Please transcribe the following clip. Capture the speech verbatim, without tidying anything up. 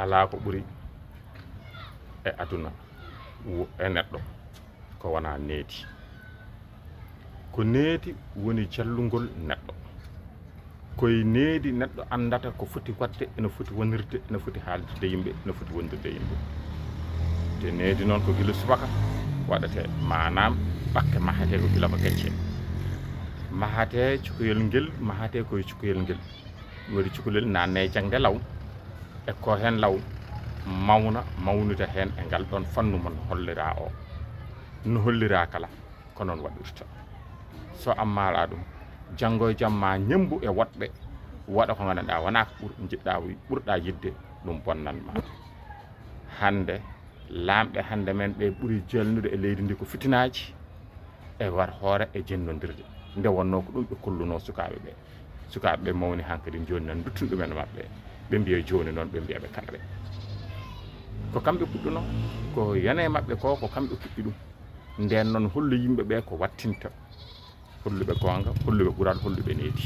Alaa ko ɓuri e aduna e neɗɗo ko wonaa needi. Ko needi woni jallungol neɗɗo. Koye needi neɗɗo anndata ko foti waɗde, ene foti wonirde, ene foti haaldirde yimɓe, ene foti wondirde yimɓe. Te needi noon ko gila subaka waɗate, maanaam ɓakke mahatee ko gila ko gecce. Mahatee cukalel ngel, mahatee koye cukalel ngel. Waɗi cukalel naanne e jaŋde law, e ko heen law, mawna, mawnude heen e ngal ɗoon fannu mo no holliraa o. No holliraa kala, ko noon waɗirta. So ammaraa ɗum, janngo e jam ma ñemmbu e woɗɓe, waɗa ko nganndanɗaa wonaa ko ɓur-, njiɗɗaa, ɓurɗaa yiɗde, ɗum bonnan ma. Hannde, laamɓe hannde men ɓe ɓuri jeelnude e leydi ndi ko fitinaaji e war hoore e jennondirde. Nde wonnoo ko ɗum ɓe kollunoo sukaaɓe ɓe. Sukaaɓe ɓe mawni hankadi, jooni nan nduttuno ɗumen maɓɓe. Ɓe mbiya jooni noon, ɓe mbiya ɓe kaɗa ɓe. Ko kamɓe puɗɗunoo, ko yone maɓɓe ko, ko kamɓe puɗɗi ɗum. Ndeen noon, hollu yimɓe ɓe ko wattinta. Holluɓe goonga, holluɓe ɓural, holluɓe needi.